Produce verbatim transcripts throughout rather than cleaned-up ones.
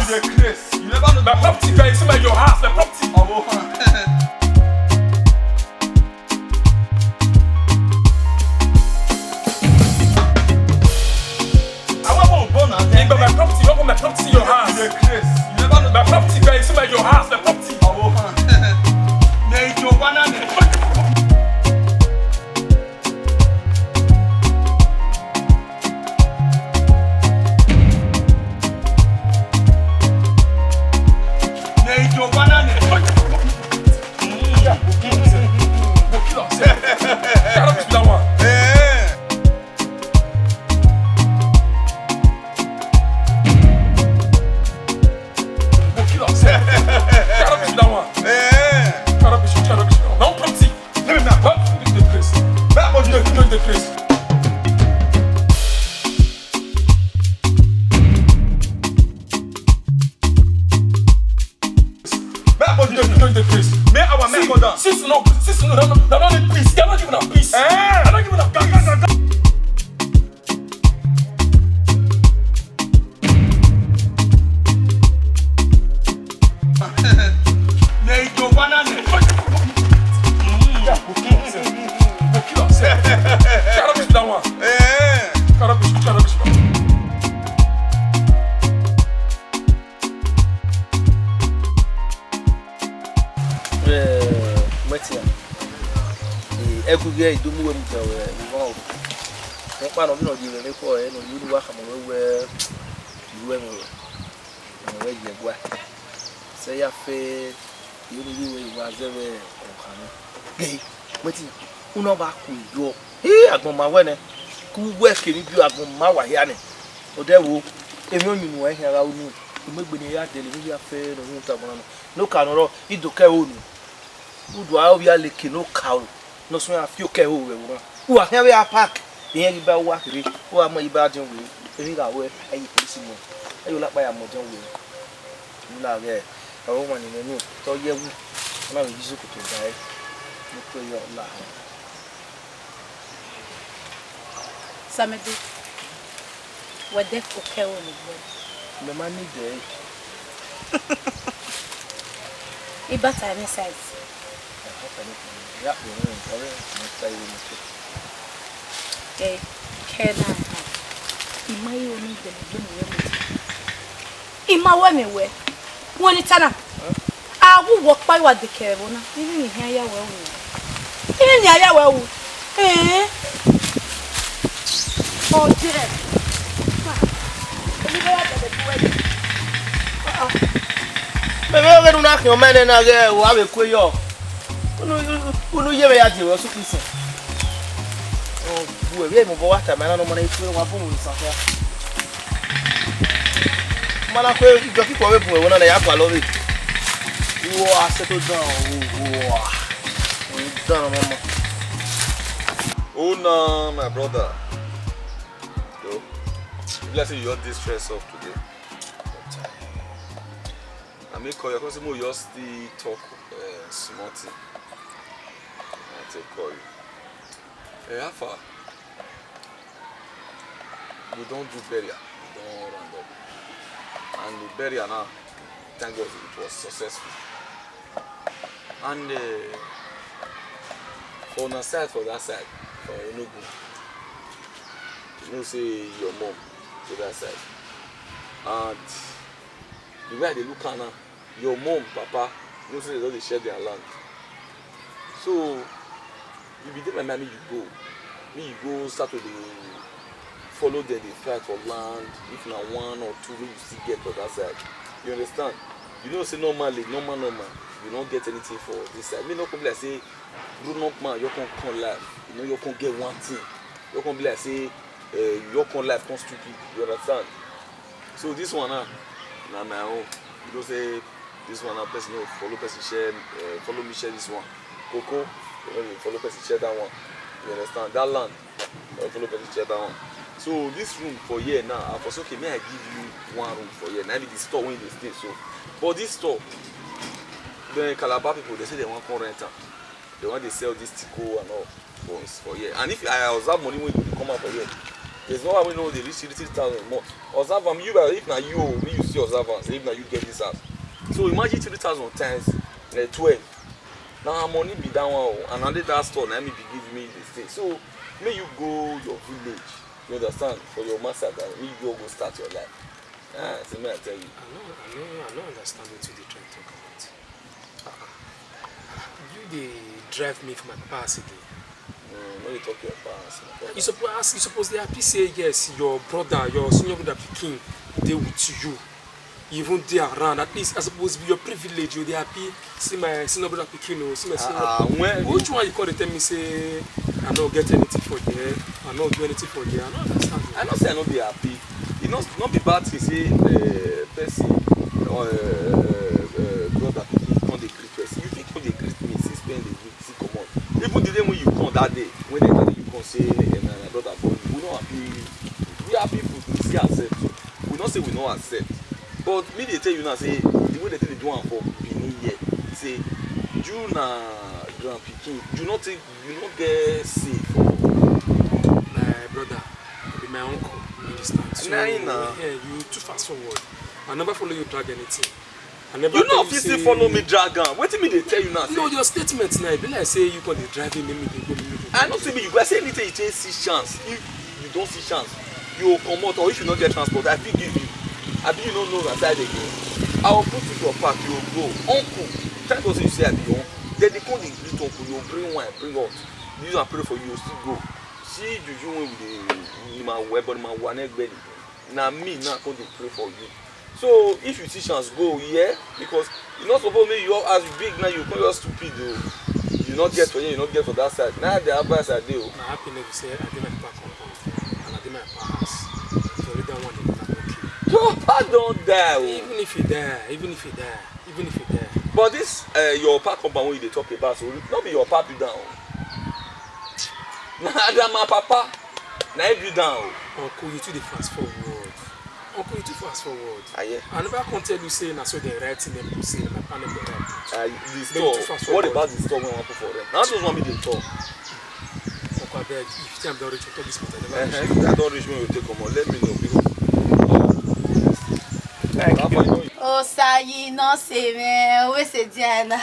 Dey craze. You never know. My property, guys, see my, your house, my property. Ọmọ. I want one born and then my property, you want my property, your house. Dey craze. You never know. My property, guys, see my, your house, my property. Ọmọ. May you wanna. Make I go dey, dey, dey craze. Make our men go down. Since you know, since you know, they don't, they don't need peace. They don't give una peace. Eh. They don't give una peace. May you wanna. Carry this down one. Eh. Carry this, carry this one. Eh, Mẹtia. Eh, ẹgu ghe I do mu wẹ mudia wẹ, I want. Wẹ kpa nọ, vbene ọ ye mwẹ ekhọe nọ, I ru ne uwa khama wẹ wẹ, I ru ẹmwẹ wẹ, ẹmwẹ wẹ ye ẹguae. Sẹ ya fe, I ru ne I ru wẹ I wa zẹ vbe ọkhan nọ. Ghe, Mẹtia, unu ọba ku yọ. Hii, agbọn ma wẹ nẹ, ke uwẹ kevbe ibiọ agbọn ma wa hia nẹ. Odẹ wo, emwi ọyunnu ẹre khian gha ru unu, imegbe ne I ya dẹle emwi hia fe ne ọ ru ta agbọn na nọ. Ne oka nọ rrọọ, I do ke ẹre unu. Udu a ovbi aleke ne oka ro, ne ọ suẹn a fi oke ẹre vbe ẹvbo na. Uwa khian vbe a park, irẹn ghi ba uwa kherhe, uwa ma i ba diọn wẹ, emwi gha ruẹ, a ye police mu, a ye olakpa ya mu diọn wẹ. Ula ghẹ, ọre ọmwa ni mwẹ unu, te ọ ye ẹwu, ọ na vbe ye izokoto da ẹre, ne ọ kue yọ la. Samedo, wẹ dẹ okẹ ẹre ne uwẹ. Mẹ ma need ẹre. Ibata ẹmwẹ size. Ẹ, kẹ na ha. I ma i ro ne I dẹ ne egbe ne uwẹ mu. I ma wẹ mẹ wẹ, wẹ ni ta na. A wu wẹ ọkpa, I wa dekẹ ẹvbo na. Ivbi ni hia ya wẹ wu. Ivbi ni a ya wẹ wu. Ẹn. Ọdẹ. Mẹ vbe ọghe ne u na khian ọmọ ẹnẹ na ghẹ, wa vbe kue yọ. Unu, unu ye vbe ya die vbe ọsukpẹ isẹn. Ọ bu ẹvbi ẹmwẹ obọ wa tama na ne ọmọ na i tue wa bun vbe isan khian. Ọmọ na kue, ijọ kikọ vbe bun ẹvbo na ne ya gualọ vbe. Uwa settle down, uwa. Dan ọmọ. Oh, no, my brother. Yo, if let's say you're distressed of today. I may call you, 'cause mo just still talk, uh, small thing. I take call you. Eh, how far? We don't do burial. We don't round up. And the burial now, thank God it was successful. And, uh, for on side, for that side, for Enugu, you know, say your mom to that side. And the way they look at now, your mom, papa, you know, say they don't dey share their land. So, if you dey my mind, make you go. Make you go start to dey follow them, dey fight for land. If na one or two, make you still get for that side. You understand? You know, say normally, normal, normal, you don't get anything for this side. Me no come be like say, grown up man, you come come life. You know, you come get one thing. You come be like say, uh, you come life come stupid. You understand? So this one now, na my own. You know say this one now, person no follow person share, uh, follow me share this one. Coco, you know, dey follow person share that one. You understand? That land, uh, follow person share that one. So this room for here now, I for say, okay, may I give you one room for here. Now be the store when they stay so. But this store, the Calabar people, they say they want to rent am. They want to sell this tico and all for, for here. And if I observe money when you come out for here, There's no how we know they reach three thousand a month. Observance, you are, if na you, oh, make you see observance, if na you get this house. So imagine three thousand times, eh, twelve. Na how money be that one, oh, and na that store, na me be give me this thing. So, make you go your village, you understand, for your master, that make you go start your life. Ah, so me I tell you. I know, I know, I no understand what you dey try talk about. Ah, ah. You dey drive me for my papa house again. Mm, no dey talk your papa house, my brother. You suppose ask, you suppose dey happy say yes, your brother, your senior brother pikin dey with you. You even dey around. At least I suppose be your privilege. You dey happy. See my senior brother pikin o. See my senior. Ah, ah, when which one you come dey tell me say I no get anything for there? I no do anything for there. I no understand. I no say I no dey happy. E no, no be bad thing say, eh, person, eh, eh, brother pikin come dey greet person. You fit come dey greet me, see spend a week, see comot. Even the day when you come that day, when they carry you come say, eh, na my brother born you, we no happy. We are people, we see ourselves. We no say we no accept. But me dey tell you now say the way they take dey do am for Benin here, say you na grand pikin, you no take, you no get say for. My brother, you be my uncle, you understand? So, nah, nah. Eh, you too fast forward. I never follow you drag anything. I never. You no fit still follow me drag am. Wetin me dey tell you now? No, your statement now, e be like say you come dey drive me, make me dey go, make me dey go. I no say me you go. I say anything you take see chance. If you don see chance, you go comot, or if you no get transport, I fit give you. Abi you no know na side again. I will put you for park, you go go. Uncle, thank God say you say I be your uncle. Then they come dey greet uncle, you go bring wine, bring hot. Use am pray for you, you still go. See juju wey we dey, ni ma wẹ, but ni ma wa ne gbẹdẹ. Na me now come dey pray for you. So if you see chance, go, yeah, because you no suppose make you, as you big now, you come just stupid o. You no get for here, you no get for that side. Na the advice I dey o. My happiness be say I dey my papa compound and I dey my papa house. So leave that one dey, na okay. Your papa don die o. Even if he die, even if he die, even if he die. But this, uh, your papa compound wey you dey talk about, so no be your papa build am o. Na Adama papa, na him build am o. Uncle, you too dey fast forward. Uncle, you too fast forward. Ah, yeah. I never come tell you say na so they write in them put say na my panel they write put. Ah, the store. But you too fast forward. What about the store wey I wan put for rent? Na those one be the store. Uncle, abeg, if time don reach, we talk this matter. Never reach. Eh, eh, I don reach when you take comot. Let me know, because. Thank you. How far you? Osayi no se me, we se Diana.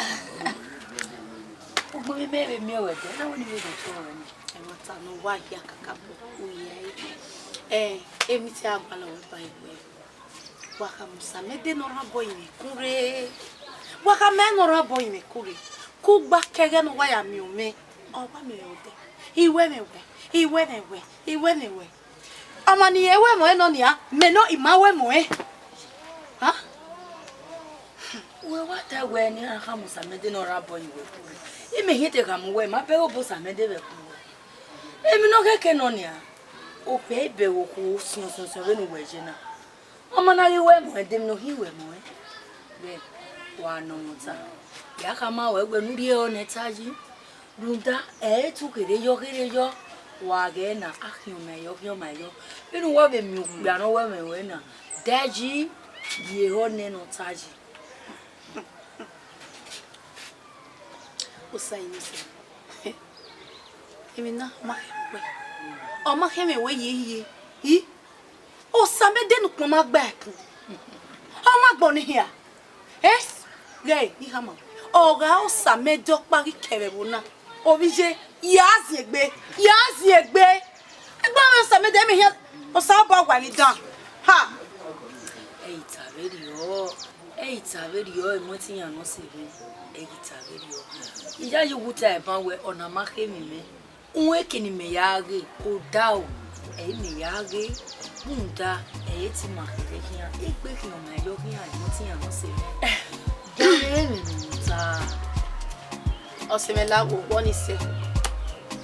Ugbẹn vbe mẹ vbe miẹn ruẹ ẹdẹ, na wẹ ne I vbe do otọ ruẹ nẹ. Ẹmwata ne ọ wa hia kakabọ, u hia ẹre. Ẹ, emwi te a gualọ ruẹ ba wẹẹ, wa kha mu Osamẹdẹ ne ọ rhan obọ yin mwẹ kun rre. Wa kha mẹ ne ọ rhan obọ yin mwẹ kun rre. Kugba ke ẹghẹ ne ọ wa ya miẹn mwẹ, ọ wa miẹn mwẹ odẹ. I wẹ mwẹ wẹ, I wẹ mwẹ wẹ, I wẹ mwẹ wẹ. Ọmọ ne irẹn ru ẹmwẹ nọ nian, mẹ nọ I ma ru ẹmwẹ. Ha? Wẹ wa ta wẹẹ ne iran khama Osamẹdẹ ne ọ rhan obọ yin wẹ kun rre. Imẹ hiẹn te khama uwẹ, ma bẹghe obọ Osamẹdẹ vbe ẹkun wẹ. Emwi ne ọ khẹke nọ nian, okpia i bẹghe okhuo siọn siọn siọn vbene uwẹ ye na. Ọ ma na ghi ru ẹmwẹ, de emwi ne ọ khin ru ẹmwẹ ruẹ? Wẹ, wa nọ mwẹ ota. Ya khama ruẹ wẹ ne u rhie ọnẹ ta yi. Rhunmwuda ẹ i re tu kherhe yọ, kherhe yọ, wa ghẹ na, a khian ọmwa yọ, khian ọmwa yọ. Vbene uwẹ vbe miẹn okpia ne ọ ru ẹmwẹ ruẹ na, de yi, rhie ọnẹ ne ọ ta yi. Osa inosa. Emwi na, ọ ma khẹ wẹ. Ọ ma khẹ mwẹ wẹ ye ye. I? Osamẹdẹ ne ukpọn ma gba ẹkun. Ọ ma gbọn ne hia. Eh? Ghẹ, I khama. Ọ gha Osamẹdẹ ọkpa ghi kẹ vbe ẹvbo na. Ovbi ye, ya ziengbe, ya ziengbe. Egbe mwẹ Osamẹdẹ, mẹ hian, Osanobua wa ni dan. Ha! Ẹ i ta vberriọ, ẹ i ta vberriọ, ẹmwẹ te iran nọ sẹ vbe, ẹ i ta vberriọ. I yayi wu ta ẹban wẹ, ọna ma khe emwi mwẹ. Uhunmwu eke ne imẹ ya ghe, odaro, ẹ i mẹ ya ghe, rhunmwuda, ẹ i te ima kherhe khian, egbe khian ọna yọ khian, ẹmwẹ te iran nọ sẹ vbe. Gari ẹmwẹ ne u ta. Ọse mwẹ la wo, wọ ni sẹ.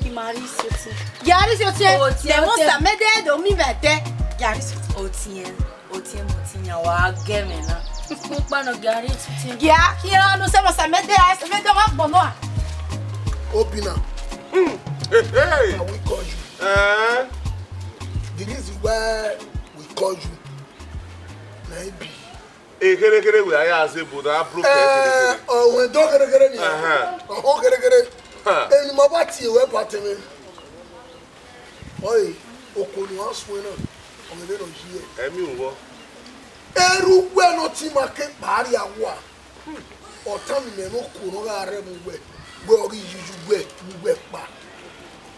I ma rhie isi otiẹn. Gari isi otiẹn. Otiẹn, lẹ mwẹ otiẹn. Osamẹdẹ do mi vbe ẹdẹ. Gari isi otiẹn. Otiẹn, otiẹn mẹ otiẹn yan wa gẹ mwẹ na. Mo kpa nọ gari isi otiẹn. Gia, khian ne u sẹ mwẹ Osamẹdẹ, Osamẹdẹ wa gbọnọ a. Obinna. Mm. Hey, hey. Can we call you? Eh? The reason why we call you, na e be. Ekherekhere wẹ a ya zẹ ebo da broke. Eh, ekherekhere. Ọ wẹ do kherekhere ni. Ẹhẹn. Ọ ho kherekhere. Ha. Eni ma ba tie wẹ ba te mwẹ. Oi. Oko ne uwa suẹn na, ọ mwẹ vbene ọ yi ẹe. Ẹmwẹ uhọ. Erha uwẹ ne ọ ti ma ke kpa rria wa. Ọ tama imẹ ne oko ne ọ gha rre ẹmwẹ uwẹ, wẹ ọ ghi yuyu uwẹ, uwẹ kpa.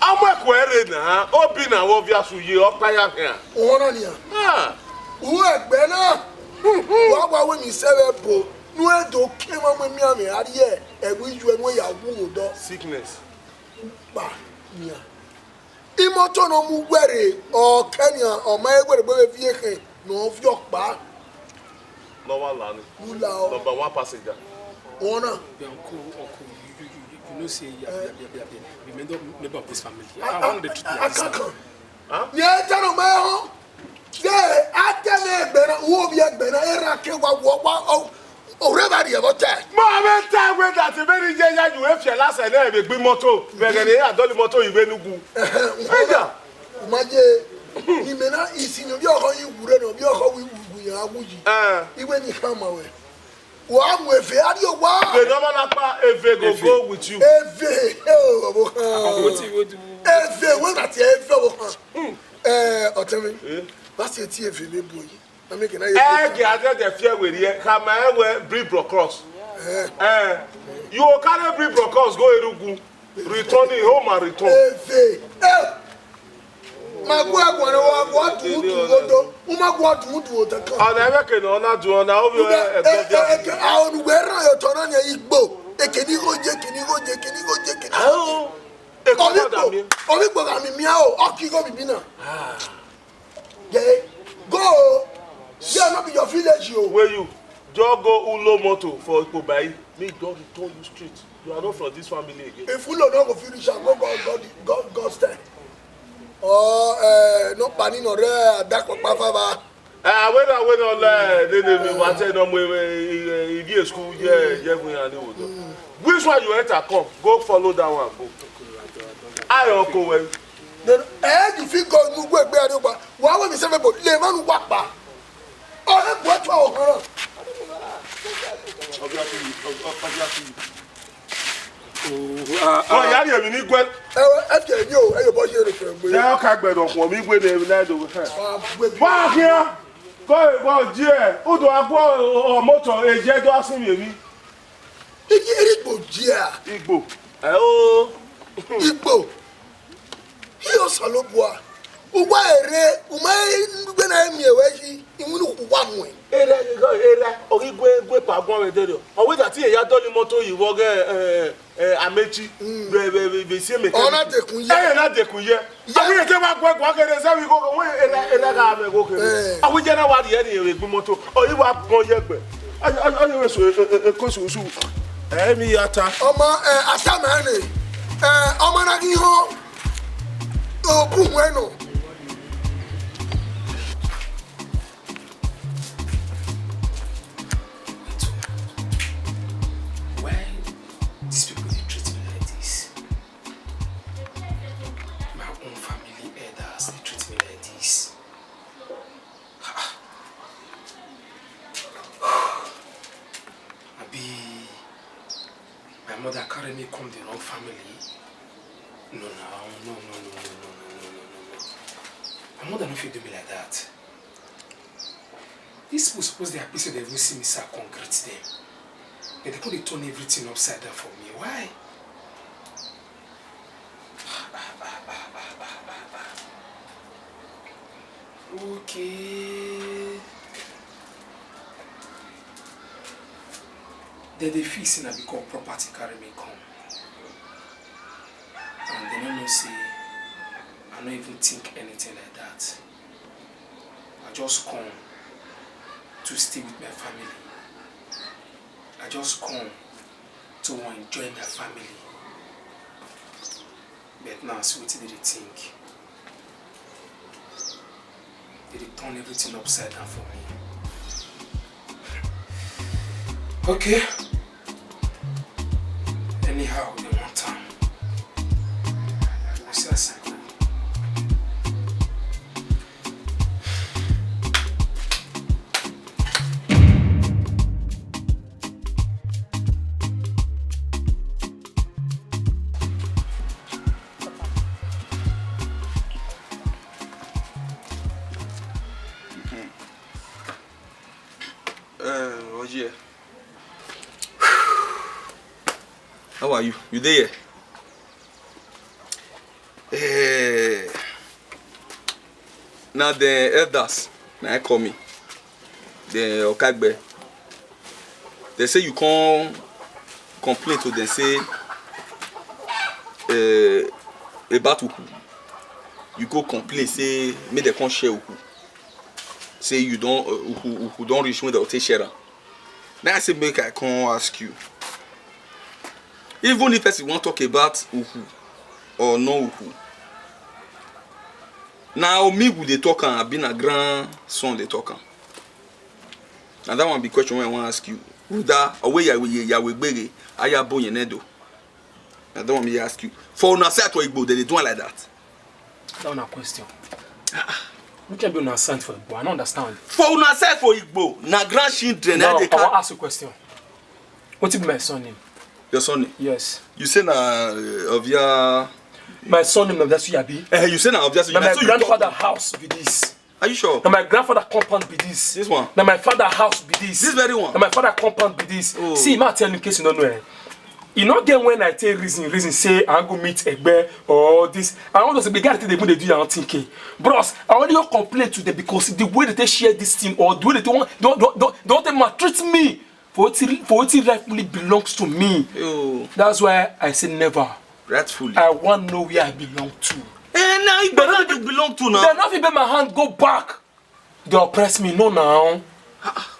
Amọ ẹko ẹre na, obi na vbe ọviasẹ uye, ọkpa ya khian. Ọna nian. Ah. Uwẹ ẹgbẹ na, wa wa wẹ emwi sẹ vbe ẹbo, ne u do ke emwa mu emianmwẹ a rrie ẹvbo iye ne u ya wu odọ. Sickness. Kpa nian. Imọto ne ọ mu uwẹ rre, ọ kẹ nian, ọ ma he werriegbe vbe viọ ekhẹn ne ọ viọ kpa. Ne ọ wa la ni. U la ọ. Number one passenger. Ọna. Yeah, uncle, uncle, you, you, you, you know say, yeah, yeah, yeah, yeah, yeah. Remember, member of this family. I, I, I want the truth to be understood. Huh? Ye tẹnọ ma họn. Ye, a tẹ mwẹ ẹgbẹ na, u ovbi ẹgbẹ na, erha ke wa, wa, wa, ọ, ọ rre evba rrie vbe otọ. Ma vbe ta wẹ that vbene iye ya yu efiẹ lasẹ nẹ vbe egbe imọto, vbe ẹghẹ ne a dọlọ imọto yi vbe Enugu. Ẹhẹn, Ẹja. U ma ye, imẹ na, isi ne ovbi ọkhọ yi wu rre nọ, ovbi ọkhọ wi wu, wu yan wu yi. Eh. Iwe ni khama wẹ. Wa mu eve a rrie owa. The normal akpa, eve go, eve, go with you. Eve, eh, ọvbokhan. Wetin we do? Eve, we na tie eve ọvbokhan. Hmm. Eh, Ọtẹmwẹ. Eh? Ba si eti eve vbe bu yi. Na me ke na ye. Eh, ge adede fiẹ were ye. Khama ẹwẹ bring Bro Cross. Eh. Eh. You go carry bring Bro Cross go Enugu. Return it home and return. Eve. Eh. Ma gu ẹguae ne wa gu ọdun udu odo, u ma gu ọdun udu odo kan. Ọna ẹmwẹ ke ne ọ na dun ọna, ovbi ẹdẹ dia. Eke, a onu wẹ rhan ye otọ na nian igbo. Eke ni gho ye, eke ni gho ye, eke ni gho ye, eke ni gho ye. Ao. Eke ọmọ da mi. Ovbi igbo gha mi miẹn o, ọ ki igho bibi na. Ah. Yeah. Go. There no be your village o. Where you? Just go ulo motor for Ikpobai. Me just return you straight. You are not from this family again. If ulo no go finish am, go God, God, God, God style. Or, eh, no pani no re adakpakpa fava. Eh, awena, awena, ole, ne, ne, ne, wa te no mu, eh, eh, eh, ivie school, ye, ye, we are the old. Which one you enter come? Go follow that one, go. I don't go well. Then, eh, you fit go, you go, where are you? Wa wẹ mi sẹ vbe ebo, le emwa ne uwa kpa. Ọ he gbe ọtuẹ ọkhan na. Ọ ya rhie emwi ni guẹ. Ẹwẹ, ẹ tie emwi o, ẹ ye obọ ye rre fẹ gbe. Ẹ ọ ka gbẹdẹ ọkhuọnmwi iwe ne emwi na do. Wa gbe bi. Wa khian. Go, go, die. Udu agbọ ọmọtọ, eje do asin emwi. Iye ere igbo dia. Igbo. Ẹ o. Igbo. Iye Osanobua. Uwa ere, u ma gbe na miẹn wẹ yi, iwinna uwa muẹn. Erha, erha, ọ ghi gue, gue pa guan vbe dẹrriọ. Ọ wẹ that iye ya dọlọ imọto yi vbe ọghe, eh, eh, Amechi, vbe, vbe, vbe, vbe si emẹ kẹ. Ọ na dekun ye. Ẹ na dekun ye. Ye. Avbe irẹn te wa gu ẹguae kherhe zẹ vbe igho, wẹ erha, erha gha mwẹ igho kherhe. Eh. Avbe iye na wa rhie ẹre vbe egbe imọto, ọ i wa gbọn ye ẹgbẹ. Ọ, ọ, ọ, ọ, so, e, e, e, ko su, su. Ẹ, mi ya ta. Ọmọ, ẹ, a ta ma ẹre. Ẹ, ọmọ na ghi họn. Okun wẹ nọ. Why these people dey treat me like this? My own family elders dey treat me like this. Ah. Abi my mother carry me come the wrong family? No, no, no, no. My mother no fit do me like that. These people suppose dey happy say they even see me, say I come greet them. But they come dey turn everything upside down for me. Why? Okay. Dem dey feel say na because property carry me come. And dem no know say I no even think anything like that. I just come to stay with my family. I just come to enjoy my family. But now, see wetin dem dey think. Dem dey turn everything upside down for me. Okay. Anyhow dem want am, we go see as e go. Yeah. How are you? You dey here? Eh, na the elders na call me. The Okagbe. They say you come complain to them say, eh, about Uku. You go complain say make them come share Uku. Say you don, uh, Uku, Uku don reach when they take share am. Now I say make I come ask you. Even if person wan talk about Uku or no Uku, na Omi we dey talk am, abi na grandson dey talk am? Na that one be question wey I wan ask you. Uda, or wey ya we ya we gbege, aya bo yen nedo. Na that one me ask you. For una side for Igbo, they dey do am like that. That one na question. Which one be una side for Igbo? I no understand. For una side for Igbo, na grandchildren na Now, dey I wan come. Ask you question. Wetin be my surname? Your surname? Yes. You say na, uh, Ovia. My surname na Oviasuyi, abi? Eh, you say na Oviasuyi. Na Na my so you talk. Grandfather house be this. Are you sure? Na my grandfather compound be this. This one? Na my father house be this. This very one? Na my father compound be this. Oh. See, ma tell you in case you no know, eh. You no get when I take reason, reason say I go meet Egbe or this. I want to say, the guy take dey even dey do your own thing, eh. Bros, I only go complain to them because the way they take share this thing or the way they take want, don't, don't, don't, don't they maltreat me for what it, for what it rightfully belongs to me. Yo. That's why I say never. Rightfully. I want know where I belong to. Eh, now you They don't better even you belong to now. They not even my hand go back. They oppress me. No now.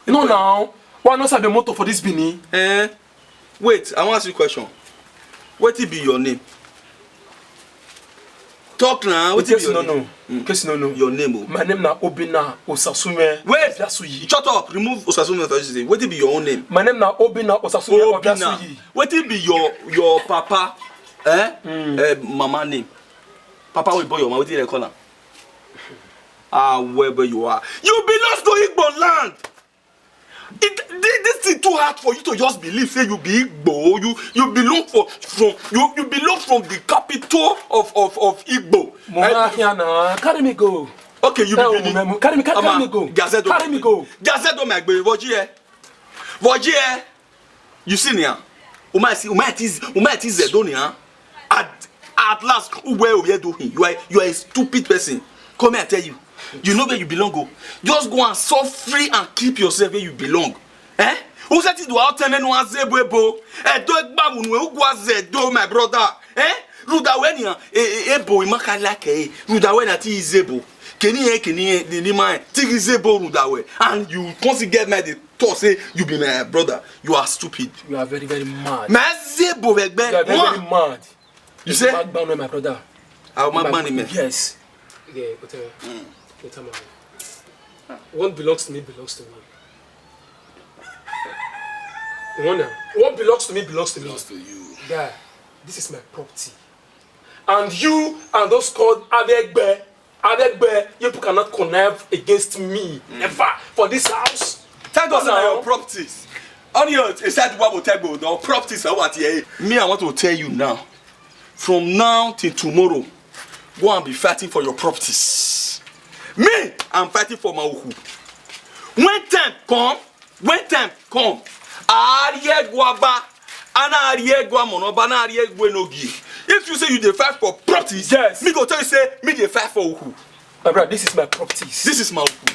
No now. Why not have a motto for this Benin? Eh? Wait, I want ask you a question. Wetin be your name? Talk now. In Wetin be case you your no name? Know, in case you no know, Your name, oh. My name na Obinna Osasunmẹ Wait! Oviasuyi. Shut up. Remove Osasunmẹ Osasunmẹ. Wetin be your own name? My name na Obinna Osasunmẹ Obinna. Oviasuyi. Wetin be your, your papa? Eh? Eh, mama name. Papa wey born your mama, wetin they call am? Ah, wherever you are. You belong to Igbo land. It, thi-, this thing too hard for you to just believe say you be Igbo. You, you belong for, from, you, you belong from the capital of, of, of Igbo. Mo Eh, ma here now. Carry me go. Okay, you be Eh, Benin. Mo, mo, carry me, carry, carry Ama, me go. Gazette Carry me go. Gazette don my gbe. Voji eh. Voji eh. You see now? Uma see, uma is, uma is Zedo now. At, at last, who where we do him? You are, you are a stupid person. Come here, I tell you. You know where you belong, go. Just go and suffer and keep yourself where you belong. Eh? Who said it? What ten no Zebo ebo? Edo egba unu e ugwa Zedo, my brother. Eh? Ruda we ni e, e, ebo imaka like e. Ruda we na ti Zebo. Keni e, keni e, ni, ni ma e. Ti Zebo ruda we. And you come see get my dey talk say you be my brother. You are stupid. You are very, very mad. My Zebo egbe. You are very, very mad. You say? Magban, my brother. How Magban, man? Yes. Yeah, go tell her. Go tell her. What belongs to me belongs to me. One, uh, what belongs to me belongs to me. Belongs to you. Yeah, this is my property. And you and those called Abegbe, Abegbe, you people cannot connive against me ever for this house. Thank God say na your properties. Only your side wa bo tell God, your properties are what here. Me, I want to tell you now. From now till tomorrow, go and be fighting for your properties. Me, I'm fighting for my uhu. When time come, when time come, a rhie ẹguae ba, a na rhie ẹguae mọ ne ọba, a na rhie ẹguae ne ogie. If you say you dey fight for properties, Yes. me go tell you say me dey fight for uhu. My brother, this is my properties. This is my uhu.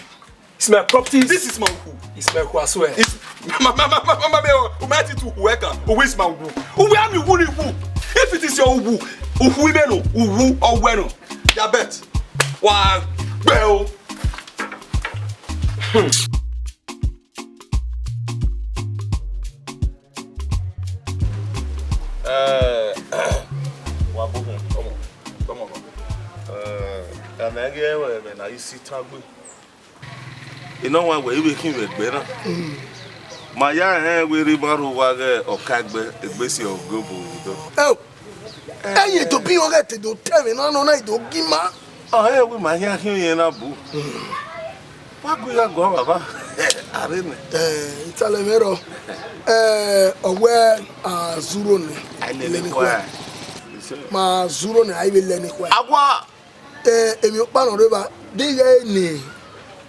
It's my properties. This is my uhu. It's my uhu, I swear. It's my, my, my, my, my, my, my, my, my, uhu eka. Uhu is my uhu. Uhu ami uhu ni uhu. If it is your uhu, uhu imeno, uhu oweno. Ya bet. Wa gbe o. Eh, wa bo hẹ, come on, come on, come on. Eh, ẹmwẹ ghi ẹmwẹ na isi tagbe. Ina wa wẹ ivbe khin vbe ẹgbẹ na. Ma ya rẹn wẹ rre ma rho owa ghe Ọkaegbe, egbe si ọghe obo vbe odọ. Eo, ẹyin do bi ọghe te do tẹ mwẹ na nọ na, I do gi ma. Ọ, ẹ wẹ ma hia khian yẹn na bu. Wa gu ya guan baba. Are nẹ. Eh, italẹ mwẹ rọ. Eh, ọ wẹ a zuro nẹ. Ai lele kua. Ma zuro nẹ, ai vbe lẹ ne kua. Agua. Eh, emwi ọkpa nọ rre evba, de ighẹ ne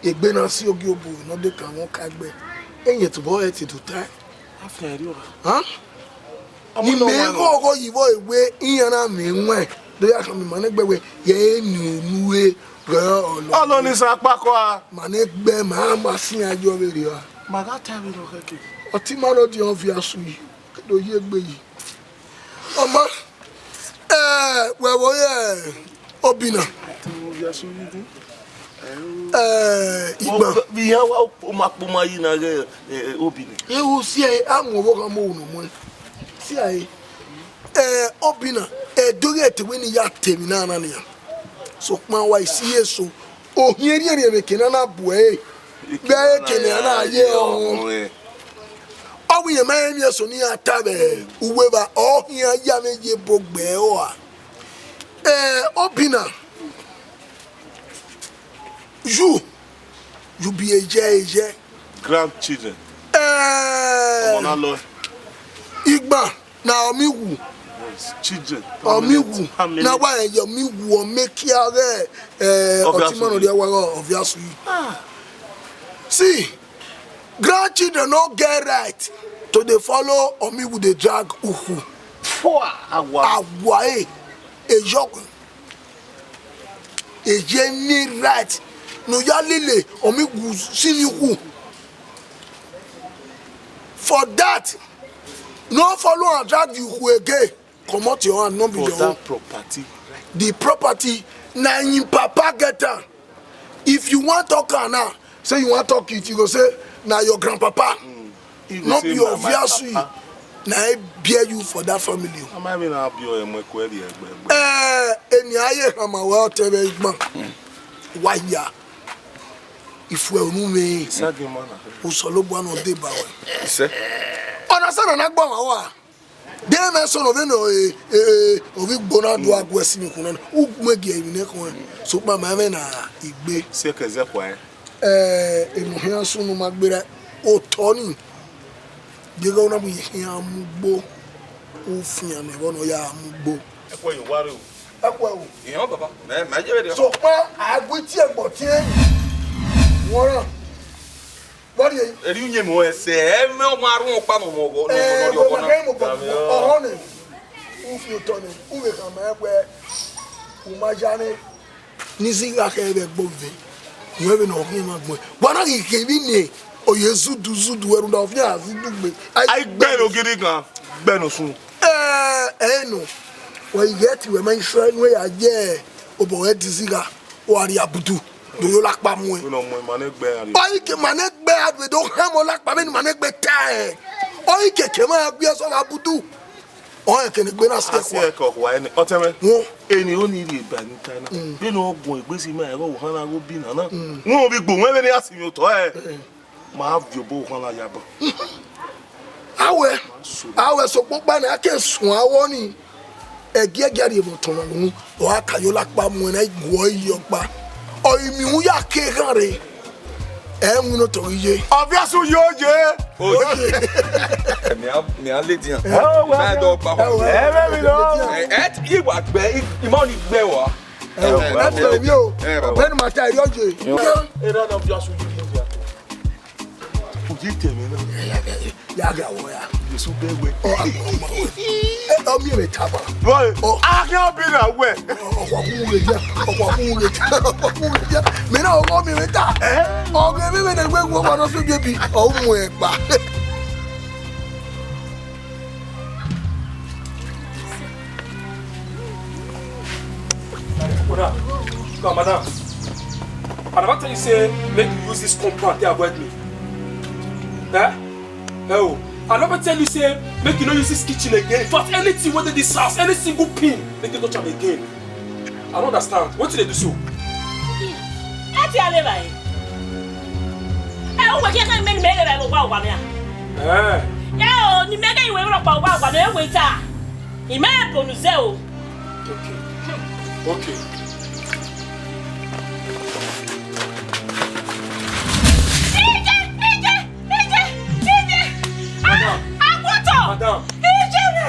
egbe na si ogie obo ne ọ de kan mwẹ Ọkaegbe. Ẹyẹn tobọ ẹ te do tae. Afian ẹrriọ. Hàn? Ni mẹ ghọghọ yi vbọ ewe iran na mwẹ wẹn, do ya khama ima nẹgbẹ wẹ, ye eni unu e, rẹ ọlọ. Ọlọ ni sa kpakọ a. Ma nẹgbẹ ma ma fian yọ vberriọ a. Ma gha ta vberriọ khẹke. Ọtẹn ima nọ diọn viọ asu yi, ke do ye egbe yi. Ọ ma, ẹ, wẹ vbe ore Obinna. Ẹ, Igban. Vbe iran wa kpoma kpoma yi na ghe, ẹ, Obinna. Ewu si ẹe, a mu ọvbokhan mu unu mu ẹn. Si ẹe. Ẹ, Obinna, ẹ do ghe te wẹ ne I ya ta emwi na na nian. Sokpan wa i si eso, ohiẹn rhiẹnrhiẹn vbe eke na na bu ẹre, vbe eke ne a na ye ọnrẹn. Ọ wẹ irẹn ma rẹn emwi eso ne iran ta vbe uwu evba, ọ khian ya mwẹ ye ebo gbe ẹre ọa. Ẹ, Obinna, you, you be a ye, a ye. Grandchildren. Ẹ, ọmọ na lọ. Igban. Na ọmiwu. Yes, children, ọ mi family, wu family. Na wa ye ọmiwu, ọ me kia ghẹ, eh, Obvious ọtẹn ima nọ you. Dia wa gha obvious you. Ah. See, grandchildren no get right to dey follow ọmiwu dey drag ukhu. Poor awa. Awa e, e yọkun. E ye ni right. No ya lele ọmiwu si ni ukhu. For that, no follow and drag the ukhu again. Comot your hand, no be for your that own. Property. The property, na him papa get am. If you wan talk am now, say you wan talk it, you go say, na your grandpapa. Mm. He go no say, be na my obvious papa. Na he bear you for that family. Ama mi na be o, emu eku ẹre ẹgbẹgbẹ. Eh, eni aye hama wa ọtẹn vbe Igban. Wa ya. Ifuẹ unu mwẹ. Sagimana. Osanobua nọ deba wẹ. Ise. Ọna sa na na gbọ ma wa. De mwẹ sọnọ vbene ọ, e, e, e, ovbi Igbo na do agu ẹse ni khun na, u mu gie emwi ne khun. Sokpan ma mwẹ na igbe. Si ẹkẹ zẹ kua ẹn. Eh, emu khian sunu ma gberra otọ ni. Deghẹ u na mu ye khian mu ugbo, u fian nẹ vbọ ne ọ ya mu ugbo. Ẹ kue ye uwa rre o. Ẹ kue o. Iran baba, mẹ, mẹ ye vberriọ. Sokpan a gu tie ẹgbọ tie wọnrẹn. Vbọ rrie? Eri uyẹn mu ẹsẹ, ẹ mẹ ọmọ arhunmwu ọkpa ne ọmọ ọghọ, ne ọmọ, eh, ne ọmọ ọghọ na. Ọhọn nẹ, u fi otọ nẹ, u vbe khama ẹn wẹ, u ma ya nẹ. Ni zigha khẹ vbe ẹgbọ vẹ, wẹ vbene ọ khian ma gbẹn. Wa na ghi khe emwi ne ọ ye zudu zudu, ẹrhu na ọ fian zudu gbe. Ai gbẹn ogiri gan, gbẹn osun. Ẹ, ẹ nọ, wẹ i ghẹ te wẹ ma i sẹ ne ya ye obọ wẹ di zigha, wa rhie abudu, do yo lakpa mu ẹn. Wẹ nọ mu ẹn, ma nẹ gbe a rhie. Ọ i ke ma nẹ gbe a do khama ọ lakpa, vbene ma nẹ gbe ta ẹn. Ọ i ke ke ma gbe ẹsọ vbe abudu. Ọ ẹn kene gbe na si ẹkua. A si ẹkẹ ọkua ẹni, ọtẹn mwẹ. Wọn. Eni oni rhie ba ni ta na. Mm. Vbene ọ guan egbe si ma ẹghẹ ohan na gho bi na na. Mm. Wọn ovbi Igbo wẹ vbene a si mwẹ otọ ẹ. Mm. Ma viọ obọ ohan na ya ban. Awẹ, awẹ sokpokpa ne a ke suẹn awọ ni, ẹgiẹgiẹ rhie vbe otọ na unu, ọ gha ka yo lakpa mu ẹn na, I guọ yi ọkpa. Ọ i miẹn u ya ke ghan rre, ẹ winna otọ ghi ye. Obvious yo ye. Oye. Mẹ a, mẹ a ladian. Ẹ o, wẹ. Mẹ dọ pa. Ẹ o, wẹ. Ẹ mẹ mi lọ. Ẹ, ẹ, I wa gbẹ, I, I ma ni gbẹ wa. Ẹ o, ẹ, ẹ, ẹ, ẹ, o. Ẹ, baba. Bẹ́ẹ̀ni màá ta ẹ̀rí ọ̀jẹ̀. Ẹ rà náà obvious yo ye. Uyi tẹmẹ na. Ya ga wọ ya. Yesu bẹ wẹ. Ọ, ọ, ọ, ọ. Ẹ, ọ, mi rẹ ta ba. Wọ́n. Ọ. A kẹ́ ọ bí na wẹ̀. Ọ, ọ, ọkwa kún wúre díẹ̀. Ọkwa kún wúre díẹ̀. Ọkwa kún wúre díẹ̀. Mi náà ọkọ mi rẹ ta. Ẹ? Ọkọ mi rẹ wẹ̀ wọ́n wọ́n lọ sí ibi. Ọ, mú ẹ pa. Brother, come, madam. I never tell you say make you use this compound to avoid me. Eh? Eh, oh. I never tell you say make you no use this kitchen again. In fact, anything wey dey this house, any single pin, make you touch am again. I don't understand. Wetin dey do so? Ẹ ti a le ba e. Ẹ, o wẹ kẹkẹ mẹ ni mẹ le ba e, wa wa mẹ a. Eh. Ẹ o, ni mẹ kẹ iwe rọ pa wa wa mẹ, e wẹ ta. I mẹ bonu zẹ o. Okay. Okay. Ije, ije, ije, ije. Ah, madam. Agboto. Madam. Ije ne.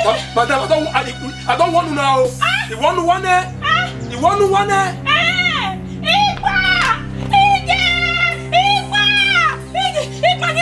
Ma-, madam, I don't, I, I don't want to now. Ah. You want to want it? Ah. You want to want it? Eh, Igba! Ije! Igba! Ije! Igba ni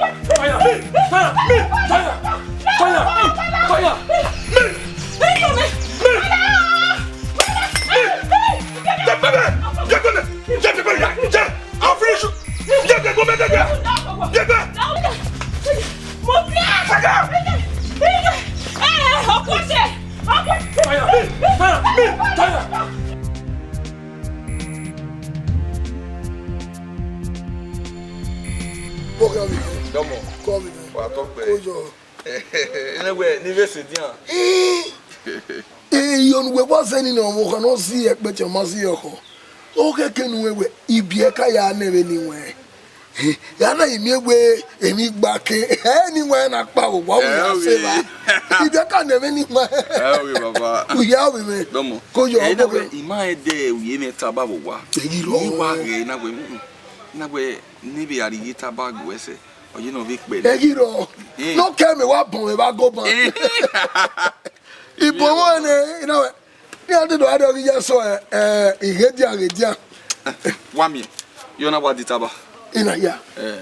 Fire! Fire! Fire! Fire! Fire! I'll finish you! Fire! Fire! Fire! Fire! Bọghe ọvbehe. Dọmọ. Kọ ọvbehe. Wa tọ kpẹ. Kojọ. Ene wẹ ni vbe sẹ dian. Iyọn ne uwẹ wa zẹ ni nọ, ọmọ kha nọ si ẹkpẹtẹ, ọ ma si ọkhọ. Ọ khẹke ne uwẹ wẹ, ibiẹka ya nẹ vbe ni wẹ. Ya na imiẹn wẹ, emwi gba ke, ẹ ni wẹ na kpa vbe owa, wẹ ya se va. Ibiẹka nẹ vbe ni wẹ. Ẹ o, baba. Uya vbe mẹ. Dọmọ. Kojọ. Ẹ na wẹ, ima ẹdẹ uye mẹ taba vbe owa. Ẹ ghi rọ. Ima wa ghẹ na wẹ, mm, na wẹ, ne vbe a rhie taba gu ẹsẹ. Ọ ye nọ vbe kpẹ. Ẹ ghi rọ. Eh. Ne ọ kẹ mẹ wa bọnmwẹ vbe agoban. Eh. Ibọnmwẹ nẹ, I na wẹ, ne a dede ọre ọ ghi ya sẹ, eh, ighe dia, ghe dia. Wa miẹn, yọ na wa di taba. I na ya. Eh,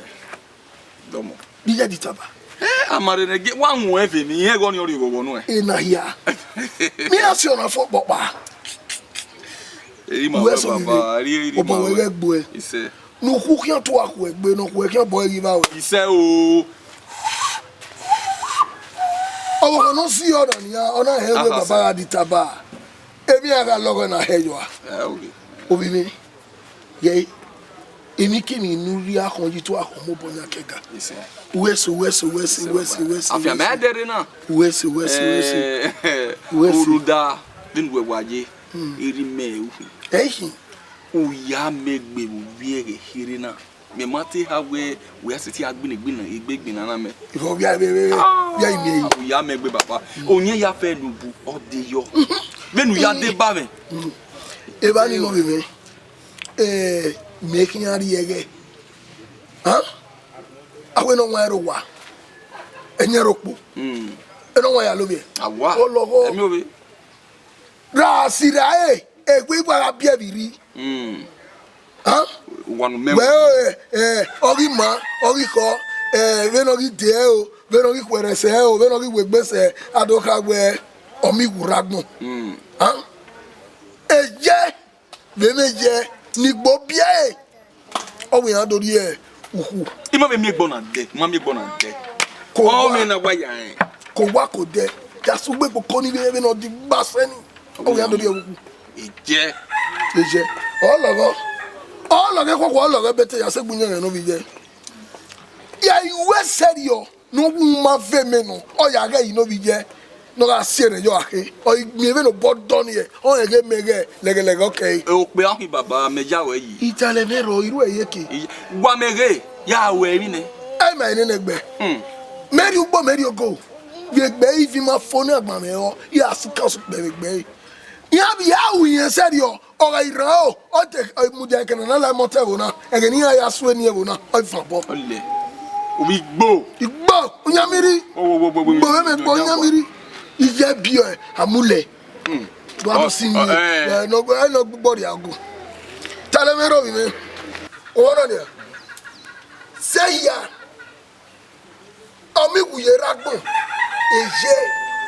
dọmọ. Bi ya di taba. Eh, a ma rhe nẹ, wa wọn ẹvbe mi, irẹn ẹghẹ ọnii ọ rhie vbe ọvbọ nuẹn. I na ya. Mi a si ọna fo kpọkpa. Eri ma wẹ baba, eri, eri ma wẹ. Ọba wẹ ghẹ gbe ẹ. Isẹ. Ne ukhu khian tua khuẹ egbe, ne ọ khuẹ khian bọ ẹre ghi vba wẹ. Isẹ o. Ọvbokhan ne ọ si ọna nian, ọ na hẹ wẹ baba gha di taba. Emwi a gha lọghọ na hẹ yọ a. Ẹ, okay. Ovbi mwẹ, yẹ emwi kemwi ne u rhie akhọn yi tua akhọn mobọ yan kẹga. Isẹ. Uwẹ sẹ, uwẹ sẹ, uwẹ sẹ, uwẹ sẹ, uwẹ sẹ. Afian mẹ dẹrẹ na. Uwẹ sẹ, uwẹ sẹ, uwẹ sẹ. Uwẹ sẹ. Rhunmwuda, vbene uwẹ wa ye, erha imẹ ru. Ẹ i khin. U ya mẹ egbe vbe ovbi ẹghẹ kherhe na. Mẹ ma te ha wẹ, wẹ a sẹtin a gbinna, gbinna, egbe gbinna na mẹ. Ivọ via, via, via, via imiẹn yi. U ya mẹ egbe, baba. Oyan ya fẹ ne ubu, ọ de yọ. Vbene u ya deba mwẹ. Evba ni nọ vbe mwẹ. Eh, mẹ khian rrie ẹghẹ. Hàn? Avbe ne ọ wan ẹre owa. Ẹyẹn rokpo. Ẹne ọ wan ya lovbiẹ. Awa. Ọ lọghọ. Ẹmi ovbe. Ra si ra ẹre, egbe igba gha biẹ vbe irri. Mm. Hàn? Uwa nu mẹ. Wẹ, eh, eh, ọ ghi ma, ọ ghi khọ, eh, vbene ọ ghi de ẹre o, vbene ọ ghi khuẹrhẹ sẹ ẹre o, vbene ọ ghi wegbe sẹ, a do kha wẹ, ọ miẹn iwurre agbọn. Mm. Hàn? Eyẹ, vbe mwẹ yẹ, ne igbo biẹ ẹre, ọ wẹ iran do rhie ukhu. I ma vbe miẹn egbe ọna dẹ, I ma miẹn egbe ọna dẹ. Ko ọ wa, mwẹ na wa ya rẹn. Ko wa ko dẹ, ya sẹ ugbe koko ni vbe, vbene ọ di gba sẹ ni. Ọ wẹ iran do rhie ukhu. Ejẹ. Ejẹ. Ọ lọghọ. Ọ lọghọ ekhọkhọ, ọ lọghọ ẹbete, ya sẹ egbe uyẹnrẹn ne ovbi yẹ. Ya i wẹ sẹrriọ, ne ọ wu ma ve mẹ nọ, ọ ya ghẹ yi ne ovbi yẹ, ne ọ gha si erhẹn yọ akhe. Ọ i miẹn vbene obọ dọ ni, ọ rẹn ghe mẹ ghẹ lẹghẹlẹghẹ ọ kẹre. Okpia ọkhin baba, mẹ ya ruẹ yi. Italẹ mwẹ rrọọ, I ruẹ ye ke. I, wa mẹ ghe, ya ruẹ emwi nẹ. Ẹ ma nene ẹgbẹ. Hmm. Mẹ rhie ugbo, mẹ rhie ogo. Vbe egbe ivin ma fo ne agbọn mwẹ rrọọ, ya si kan sukpẹ vbe egbe. Iran vbe ya ru irẹn sẹrriọ, ọ gha i rran o, ọ te, ọ mudia ẹkẹn ne a na la ẹmwẹ ọtẹn ẹvbo na, ẹghẹ ne iran ya sue eni ẹvbo na, ọ i fan obọ. Ọlẹ, ovbi igbo. Igbo, uyinmwẹ rri. Wo, wo, wo, wo, wo, igbo, vbe mẹ igbo, uyinmwẹ rri. Iye biẹ, amulẹ. Hmm. Do a do si mi. Ọ, ẹ. Ẹ, nọ, ẹ, nọ gbọ rria gu. Talẹ mwẹ rhọvbi mwẹ. Owọ nọ nia. Sẹ ya. Ọ miẹn iwuye rre agbọn, eye,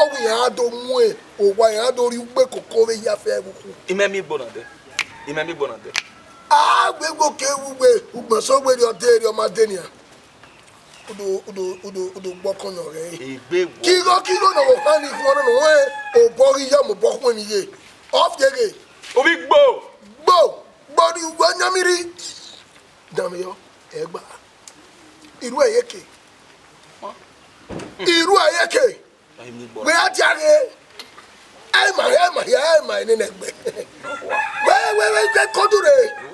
ọ wẹ iran do mu owa, iran do rhie ugbe koko vbe ya fẹ ẹvbo ukhu. I ma miẹn egbe ọna dẹ. I ma miẹn egbe ọna dẹ. A wẹ wo ke wu wẹ, ugbẹn sẹ wẹ rhie ọdẹ rhie ọ ma dẹ nian. U do, u do, u do, u do gbe ọkọnmwẹ ọghẹe. Egbe wo? Kigho, kigho ne ọ vbe kha ni khuan nọ, nọ wẹ obọ ghi ya mu obọ khuẹn ni ye. Ọ viẹ ghe. Ovbi igbo. Gbo, gbo ni uwu uyinmwẹ rri. Danmwehọ, ẹgba. I ruẹ ye ke. I ruẹ ye ke. Wẹ a dia ghe. Ẹ ma, ẹ ma, ẹ ma nene ẹgbẹ. Wẹ, wẹ, wẹ, wẹ kodu rre.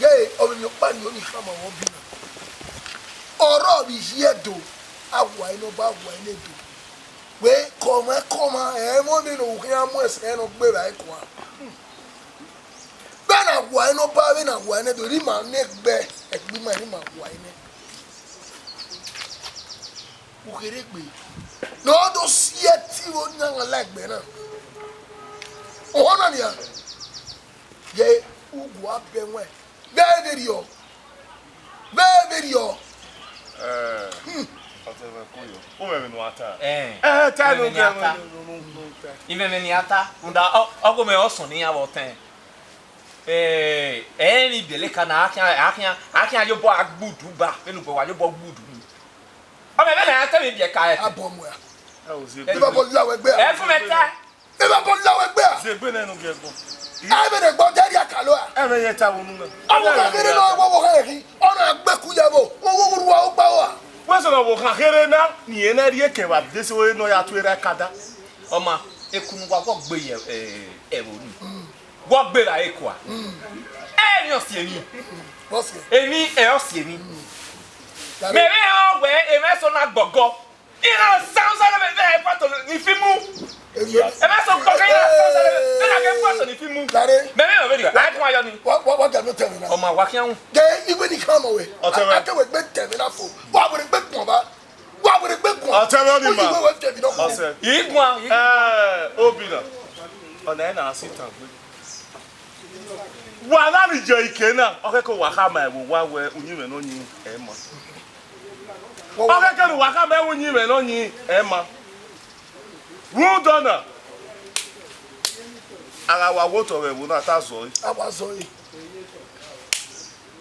Ye, ọvbiyẹn ọkpa ni oni khama vbe ọbi na. Ọrọre vbe iye Ẹdo, a wa ẹre ne ọba, a wa ẹre ne Ẹdo. Wẹ, kọmwa kọmwa, ẹmwẹ ọnii ne u khian mu ẹsẹ ne ọ gbe vba ẹkua. Vbene a wa ẹre ne ọba, vbene a wa ẹre ne Ẹdo, erha ima ne ẹgbẹ, ẹgbẹ ima, erha ima wa ẹre nẹ. Ukherhe egbe ne ọ do si ẹtin vbe oyan la egbe na. Ohan na nian, ye ugu abẹ wẹn, vbe vberriọ, vbe vberriọ. Ẹ, ọtẹn mwẹ kuyọ. U mwẹ emwi ne u wa ta? Ẹ, ẹ, ta ne u gẹ, imẹmẹ ne a ta, rhunmwuda ọ, ọghe mwẹ ọsọn ne iran vbe ọtẹn. Ẹ, ẹ i re biẹlẹ ka na, a khian, a khian, a khian ye obọ a gbudu ba, vbene ubọ wa ye obọ gbudu ni. Ọ mẹ vbene a te vbe biẹ ka ẹtẹ. Abọ mu ẹre. Ẹ o, ziegbe. Evba bọ la wẹ gbe a. Ẹ fun mẹ ta. Evba bọ la wẹ gbe a. Ziegbe nẹ ne u gie ẹgbọn. A vbe ne ẹgbọn jẹ rhia ka lo a. Ẹ vbe ye ta vbe unu na. Ọmọ ka kere nọ, wọ wọ ha ẹhi. Ọ na gbe ku ya vbo. Wọ wọ ru a ogba wa. Wẹ sẹ ne ọvbokhan kherhe na, ne irẹn na rhie kẹ vbe adesẹ ore ne ọ ya tu erha ẹka da. Ọ ma, eku ne uwa vbe gbe ye, ẹ, ẹvbo ni. Wọ gbe vba ẹkua. Ẹ, emwi ọ si emwi. Wọ si. Emwi ẹ ọ si emwi. Mẹ vbe họn wẹ emwa eso na gọgọ. Iran sound sare vbe vbe ẹ photo ni fimu. Emwi. Emwa eso gọgọ iran sound sare vbe na ke photo ni fimu. Dare. Mẹ vbe họn vbe dia. A tun ayọ ni. Wa, wa, wa ga mi otẹn mwẹ na. Ọ ma wa khian wu. Ge iwe ni khama wẹ. Ọtẹn mwẹ. A, a ke wẹ gbe tẹn mwẹ na fo. Wa wẹ gbe gbọn ba. Wa wẹ gbe gbọn. Ọtẹn mwẹ ni ma. Oyi wẹ wẹ tẹn mwẹ na fo. Ọsẹ. Igbọn. Ẹ, obi na. Ọna ẹ na si tan gbe. Wa na ni ye ike na, ọ khẹke wa khama ẹvbo wa wẹ uyinmwẹ ne ọ yin ẹ ma. Ọ khẹke ne uwa khama ẹvbo uyinmwẹ ne ọ yin ẹ ma. Rhunmwuda ọna, a gha wa wẹ otọ vbe ẹvbo na, te a zọ ẹre. A wa zọ ẹre.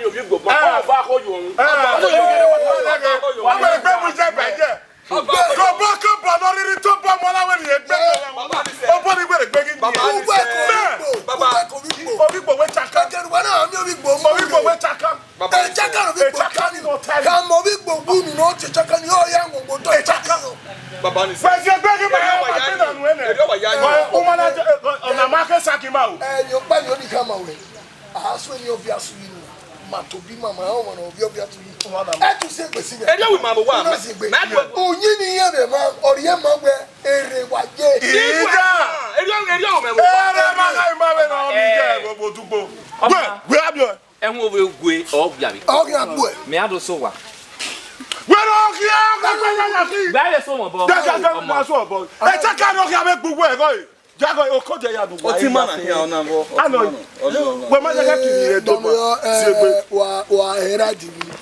yin ovbi igbo, ma ọba akho yo ọmwa. Ọba akho yo ọmwa. Ọba akho yo ọmwa. Ọba akho yo ọmwa. Kọbọ kọbọ ne ọ rhirhi tobọ ọmọ na wẹ ne irẹn gbe. Baba ni sẹ. Obọ ni wẹ ne gbe ghi. Baba ni sẹ. Baba. Ovbi igbo wẹ chaka. Kẹkẹ ne uwa na miẹn ovbi igbo. Ovbi igbo wẹ chaka. Baba ni sẹ. Chaka ovbi igbo. Chaka ni no tell. Ka mọ ovbi igbo wu unu ne ọ tie chaka ni, ọ ya wọn gbo tọ. Chaka. Baba ni sẹ. Wẹ si egbe ghi ma ya wa gbe na nu ẹnẹ. Erriọ wa ya yin. Ọ ma na, ọ na ma ke sa ghi ma o. Ẹ, ni ọkpa ni ọ ni khama wẹ. A sue ni obvious wi nu. Ma tobi ma ma ọmọ na obvious wi. Ẹ tu si egbe si wẹ. Erriọ wi ma bo wa. Una si egbe. Ma gbe. Uyin ni yẹn vbe ma, ọrriẹ ma wẹ, erre wa ye. Ida. Erriọ, erriọ wẹ ma bo wa. Erre ma ga ima vbe na mi je bo bo dugbo. Wẹ, wẹ abiọ. Ẹhun ovbe gue ọ gbiavbe. Ọ ghian gbuẹ. Mẹ a do so wa. Wẹ rọ ghian, wẹ rọ ghian. Gba ye so mọ bọ. Dẹ dẹ dẹ ma so bọ. Ẹ chaka rọ ghian vbe gbu wẹ gọ. Jago, okode ya du wa. Oti ma na hia ọna vọ. Ano. Wẹ ma jaga kiri re do ma. Ziegbe. Wa, wa era di mi.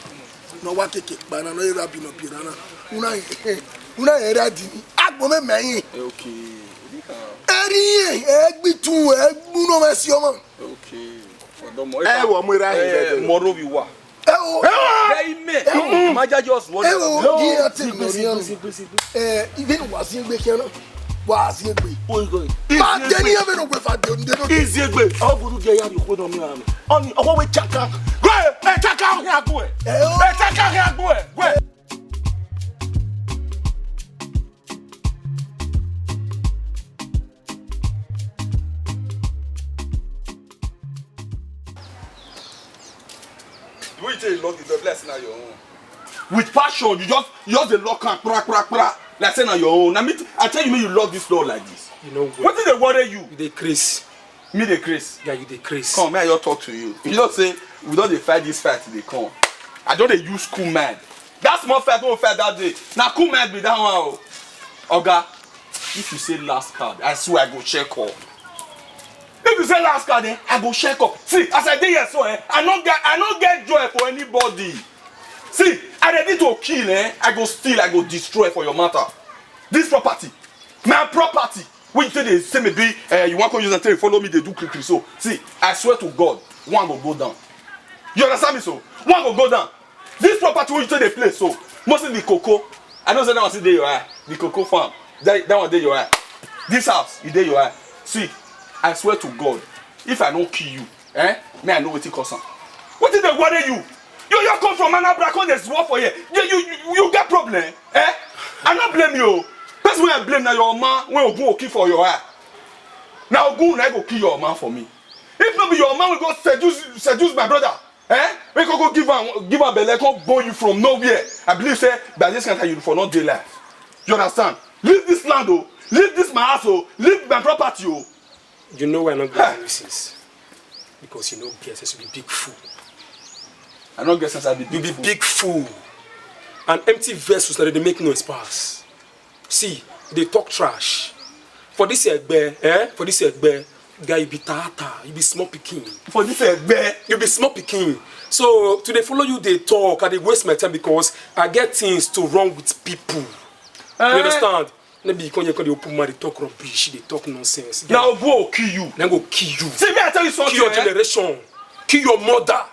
No wa keke kpa na, no era bi no bi na. Una, una era di mi. Agbo me me yin. Okay. Eri yen, egbitu, egbu no me si ọmọ. Okay. Ọdọmọ. Ẹ wọ mu era hin. Mọ ro bi wa. Ẹ o. Ẹ o. Ẹ ime. Ẹ o. Ma ja just wọ. Ẹ o. Di ya te mi ori ọmọ. Ẹ, even wa si egbe kian na. Wa si egbe. Oi go. Ma de ni ebe no gbe fa de, de no. Izi egbe. Ọ gudu ge ya ri okhuo nọ mi ra mi. Ọni, ọwọ wẹ chaka. Gwe, ẹ chaka ọ hia gwe. Ẹ o. Ẹ chaka hia gwe. Gwe. The way you take lock the door, be like say na your own. With passion, you just, you just dey lock am, pra, pra, pra, like say na your own. Na me, t-, I tell you, make you lock this door like this. You know what? Wetin dey worry you? You dey craze. Me dey craze. Yeah, you dey craze. Come, may I just talk to you. You know say we don dey fight this fight, dey come. I don dey use cool mind. That small fight wey we fight that day, na cool mind be that one o. Oga, if you say last card, I swear I go check up. If you say last card, eh, I go check up. See, as I dey here so, eh, I no get, I no get joy for anybody. See, I ready to kill, eh? I go steal, I go destroy for your matter. This property, my property, wey you take dey say maybe, eh, you wan come use am take follow me dey do kiri kiri so. See, I swear to God, one go go down. You understand me so? One go go down. This property wey you take dey play so, mostly the cocoa. I know say that one still dey your eye. The cocoa farm, that, that one dey your eye. This house, e dey your eye. See, I swear to God, if I no kill you, eh, me I know wetin cause am. Wetin dey worry you? You, you come from Anambra, come dey swore for here. You, you, you, you get problem, eh? I no blame you. Person wey I blame na your man wey Ogun Oki for your eye. Na Ogun na go kill your man for me. If no be your man, we go seduce, seduce my brother. Eh? We go, go give am, give am belle, come born you from nowhere. I believe say by this kind of time you for not dey life. You understand? Leave this land, oh. Leave this my house, oh. Leave my property, oh. You know why I no get sense? Because you no get sense, you be big fool. I no get sense, I be big fool. You be big fool. And empty vessels that dey make noise pass. See, you dey talk trash. For this egbe, eh? For this egbe, guy, you be tata, you be small pikin. For this egbe. You be small pikin. So, to dey follow you dey talk, I dey waste my time because I get things to run with people. You understand? No be you come here, come dey open mouth, dey talk rubbish, dey talk nonsense. Na Ogun Oki you. Na go kill you. See, me I tell you something, eh? Kill your generation. Kill your mother.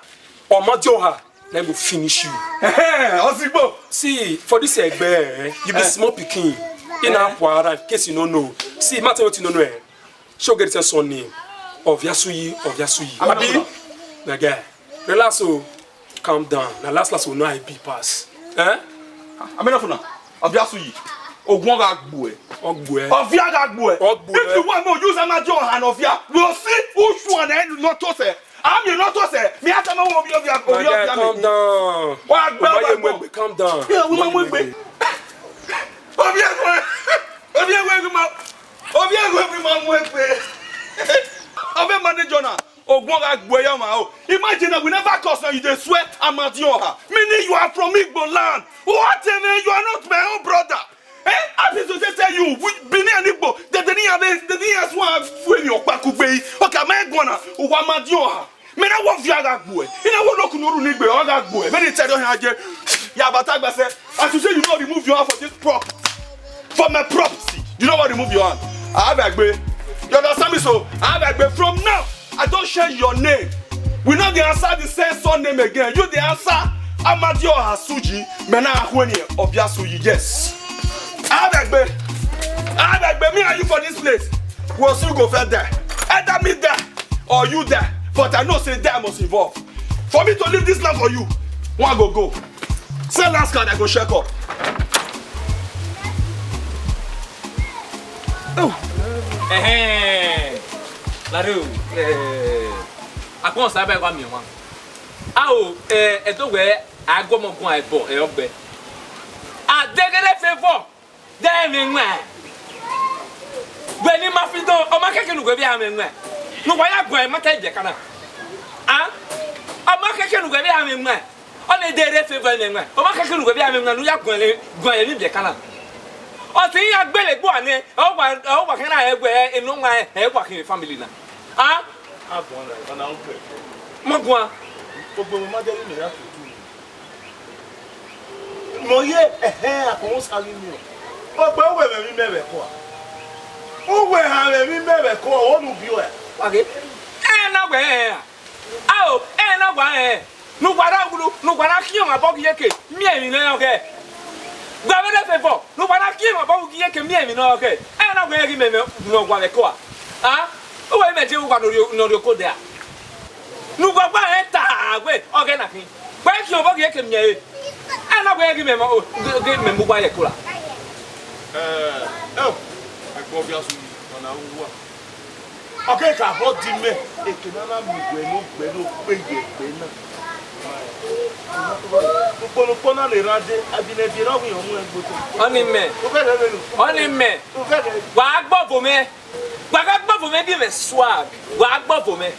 Amadioha, na go finish you. Ozigbo. See, for this egbe, eh, you be small pikin. In Akwa, in case you no know. See, matter what you no know, eh? Show get your son name. Oviasuyi, Oviasuyi. Abi? My guy, relax, oh. Calm down. Na last last, we know how e be pass. Eh? Amenafuna, Oviasuyi. Ogun gha gbu ẹ. Ọ gbu ẹ. Ovia gha gbu ẹ. Ọ gbu ẹ. If you want me to use Amadioha and Ovia, we'll see who shoe and end not to say. I'm you not to say. Me, I tell my Ovia, Ovia, Ovia, Ovia. Calm down. Wa gbe, wa gbe. Calm down. Yeah, we might win. Ovia, Ovia, we ma, Ovia, we ma win. Ovia manage Jonah. Ogun gha gbu ẹ ya ma o. Imagine that we never curse now, you dey swear Amadioha. Meaning you are from Igbo land. What, eh, man? You are not my own brother. Eh? How people say tell you, we Benin and Igbo, they didn't have, they didn't have one when you pack away. Okay, my gonna, Amadioha. Me na wo Ovia gha gbu ẹ. Ina wo no kunu ru ni gbe, ọ gha gbu ẹ. Me ni tell you here, ya bata gba sẹ. As you say, you no remove your hand for this prop. For my property, you no wan remove your hand. Abegbe. You understand me so? Abegbe, from now, I don change your name. We no dey answer the same surname again. You dey answer Amadioha Suji, me na Ahwenye Oviasuyi, yes. Abegbe. Abegbe, me and you for this place. We will soon go first die. Either me die or you die. But I know say die must involve. For me to leave this land for you, one go go. Sell last card, I go check up. Oh. Ẹhẹn. Lare o. Eh. Akpọn sa ba wa mi wan. A o, eh, edo wẹ a gọmọ guan ẹbọ, ẹ ọgbẹ. A deghere favour. Dẹ mwẹ wan. Wẹ ne ima fi dọn, ọ ma kẹkẹ ne uwẹ vbe a mwẹ wan. Ne uwa ya guan ma ta ibiẹka na. A? Ọ ma kẹkẹ ne uwẹ vbe a mwẹ wan. Ọ ne deghere favour mwẹ wan. Ọ ma kẹkẹ ne uwẹ vbe a mwẹ wan, ne u ya guan, guan emwi ibiẹka na. Ọ sẹ iran gbele gbe uwa nẹ, ọ wa, ọ wa khian na ẹ wẹ, eno wan ẹ wa khian family na. A? A guan na, ọ na ugbẹ. Ma guan. Ogbe mwẹ ma dẹ vbe mẹ ya tutu. Mẹ ọ ye, ẹhẹn, akpọnmwẹ Osa ghi miẹn. Ọgba uwẹ mwẹ emwi mẹ vbe ẹko a. Uwẹ ha mwẹ emwi mẹ vbe ẹko a, ọ ne u biẹ ọe. Wa ghe. Ẹ na wẹ ẹ a. Ao, ẹ na wa ẹ. Ne uwa ra wulu, ne uwa ra khian ọmwa bọ ghi ye ke miẹn emwi ne ọ ghe. Gba vbe rre favour, ne uwa ra khian ọmwa bọ ghi ye ke miẹn emwi ne ọ ghe. Ẹ na wẹ ẹ ghi mẹ mwẹ ọgua vbe ẹko a. A? Uwẹ mẹ je uwa ne ọ rhie oko dẹ a. Ne uwa gba rẹn ta wẹ, ọ ghe na khin. Wẹ khian ọmwa bọ ghi ye ke miẹn ẹre. Ẹ na wẹ ẹ ghi mẹ mwẹ o, ghi mẹ mu uwa ye ẹko ra. Ẹ, ẹ, ẹgbẹ Oviasuyi, ọna uwa. Ọ kere ka vbọ di mẹ, eke ne a na miẹn uwẹ ne ugbẹ ne okpe ye ẹgbẹ na. Ukpo ne ukpo na le rran dee, a bi ne ẹdie na wẹ iran mu ẹn gbe otọ. Ọni mẹ. Ughẹrẹ vbe nu. Ọni mẹ. Ughẹrẹ. Wa gbọvo mẹ. Wa gha gbọvo mẹ, biẹ mwẹ swag. Wa gbọvo mẹ.